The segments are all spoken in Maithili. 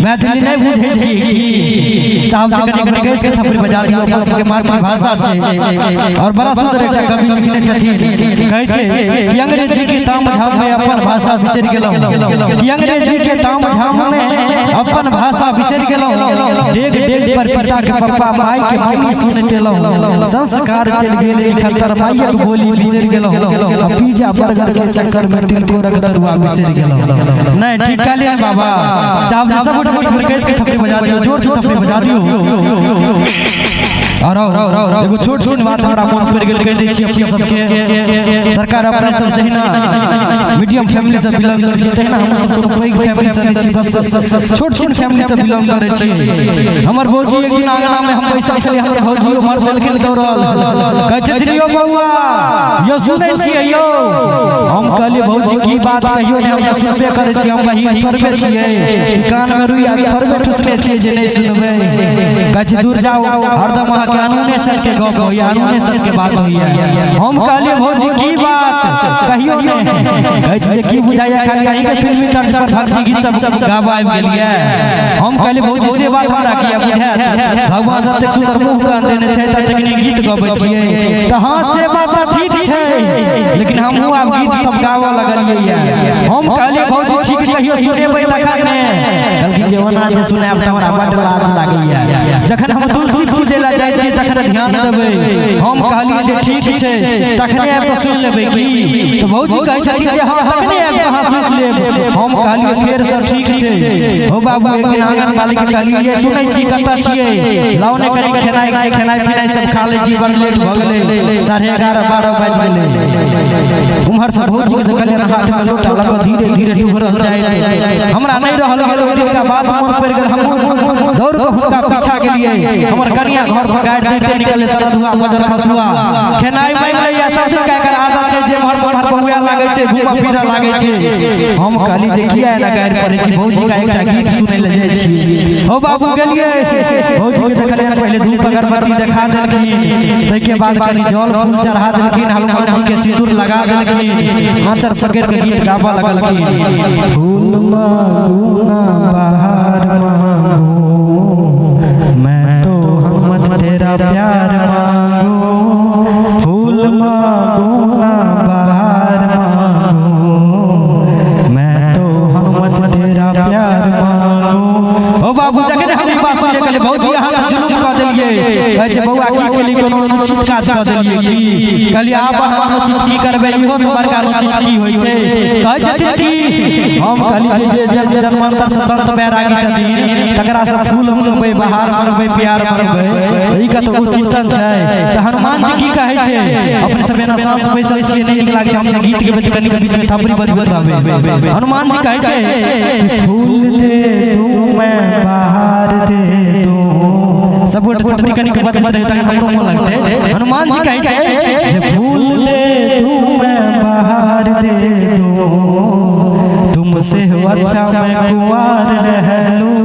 मैथिली नहि बुझै छी की? चाहब जे कनि कनि गैस के थपड़ी बजा दियौ, अपन सबके मातृभाषा छै। और बड़ा सुंदर एकटा कवि लिखने छथिन, कहै छै कि अंग्रेजी के ताम झाम में अपन भाषा बिसरि गेलहुँ, कि अंग्रेजी के ताम झाम में अपन भाषा बिसरि गेलहुँ, डेग डेग पर पिता के पप्पा माय के मम्मी सुनैत एलहुँ, संस्कार चलि गेल निखत्तर मायक बोली बिसरि गेलहुँ, आ पिज्जा बर्गर के चक्कर में तिलकोरक तरुआ बिसरि गेलहुँ। नहीं ठीक कहलियै बाबा? चाहब जे सब गोटे मिल के थपड़ी बजा दियौ, जोर से थपड़ी बजा दियौ। और एगो छोट छोट बात हमरा मोन पड़ि गेल, कहि दै छी अपने सबके। सरकार अपने सब जहिना मीडियम फैमिली से बिलोंग करै छी, तहिना हम सब कोनो पैघ फैमिली से नहि छी, सब छोट छोट फैमिली से बिलोंग करै छी। हमर भौजी एक दिन आंगना में हम बैसल छलियै, हमर भौजी उम्हर से एलखिन दौड़ल, कहै छथिन यौ बौआ यौ सुनै छियै यौ? हम कहलियै भौजी की बात कहियौ ने, हम सुनबे करै छी, हम वही थोड़बे छियै, कान में रुइया थोड़बे ठुसने छियै जे नहि सुनबै। कहै छै दूर जाओ, हरदम अहाँके अनूने सर के गप होइए, अनूने सर के बात होइए। हम कहलियै भौजी की बात कहियौ ने? कहै छै जे की बुझाइए, खाली अहींके फिल्मी तर्ज पर भक्ति गीत सब गाबऽ आबि गेलियै। हम कहलियै भौजी से बात हमरा किया बुझायत, भगवान एतेक सुंदर मुँह कान देने छै, ततेक नीक गीत गबै छियै तऽ हाँ से बात ठीक छै, लेकिन हमहूँ आब गीत सब गाबऽ लगलियै। हम कहलियै भौजी ठीक कहियो सुनेबै तखन ने? कहलखिन जे ओना जे सुनायब तऽ हमरा बड्ड लाज लागैए, जखन हम तुलसी पूजै लए जाइ छियै तखन ध्यान देबै। हम कहलियै जे ठीक छै, तखने आबि कऽ सुनि लेबै की? तऽ भौजी कहै छथिन जे हँ तखने आबि कऽ अहाँ सुनि लेब। हम कहलियै फेर सब ठीक छै। हो बाबू, एक दिन आंगन वाली के कहलियै सुनै छी कतऽ छियै, लाउ ने कनि खेनाइ खेनाइ पिनाइ सब खा लै छी, बड़ लेट भऽ गेलै, 11:30 12 बाजि गेलै। उम्हर से भौजी के देखलियै हाथ में लोटा लऽ कऽ धीरे धीरे टुभरल जाय, हमरा नहि रहल गेल, ओहि दिनका बात मोन पड़ि गेल, हमहूँ दौड़ कऽ हुनका पीछा गेलियै। हमर कनिया घर से गाड़ि दैते निकललै, सरधुआ बजर खसुआ खेनाइ मांगि लैया, सब दिन का एकर आदत छै जे एम्हर से उम्हर बौआ लागै छै, घूमऽ फिरऽ लागै छै। हम कहली जे किया एना गाड़ि पड़ै छी, भौजी का एकटा गीत सुनै लए जाइ छी। हो बाबू गेलियै, भौजी के देखलियै पहिले धूप अगरबत्ती देखा देलखिन, ताहिके बाद कनि जल फूल चढ़ा देलखिन, हनुमान जी के सिंदूर लगा देलखिन, आँचर पकड़ि के गीत गाबऽ लगलखिन। फूल मांगू ना बहार मांगू, मैं तो हनुमत तेरा प्यार मांगू, फूल मांगू ना बहार मांगू, मैं तो हनुमत तेरा प्यार मांगू। ओ बाबू जखन हम ई बात सुनलियै कहलियै भौजी अहाँ तऽ जुलुम कऽ देलियै। कहै छै बौआ की केली, कोनो अनुचित काज कऽ देलियै की? कहलियै आब अहाँ अनुचित की करबै, इहो से बड़का अनुचित की होइ छै? कहै छथिन की? हम कहलियै जे जे जन्मांतर से संत बैरागी छथिन तकरा से फूल मंगबै, बहार मंगबै, प्यार मंगबै, ई कतौ उचित छै? तऽ हनुमान जी की कहै छै? अपने सब एना साँस बैसल छियै, नहि नीक लागै छै, हम जे गीत गेबै तऽ कनि बीच में थपड़ी बजबैत रहबै। हनुमान जी कहै छै फूल दे दूं मैं बहार दे दूं, सब गोटे थपड़ी कनि बजबैत रहै तखन हमरो मोन लगतै। हनुमान जी कहै छै जे फूल दे दूं मैं बहार दे दूं, तुमसे अच्छा मैं कुंवार रह लूं,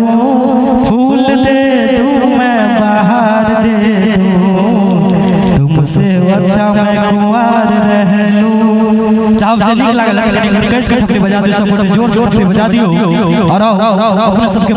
फूल दे दूं मैं बहार दे दूं, तुमसे अच्छा मैं कुंवार रह लूं। चाहब जे नीक लागल कनि कनि कहि कहि थपड़ी बजा दियौ, सब गोटे जोर जोर थपड़ी बजा दियौ। और अपने सबके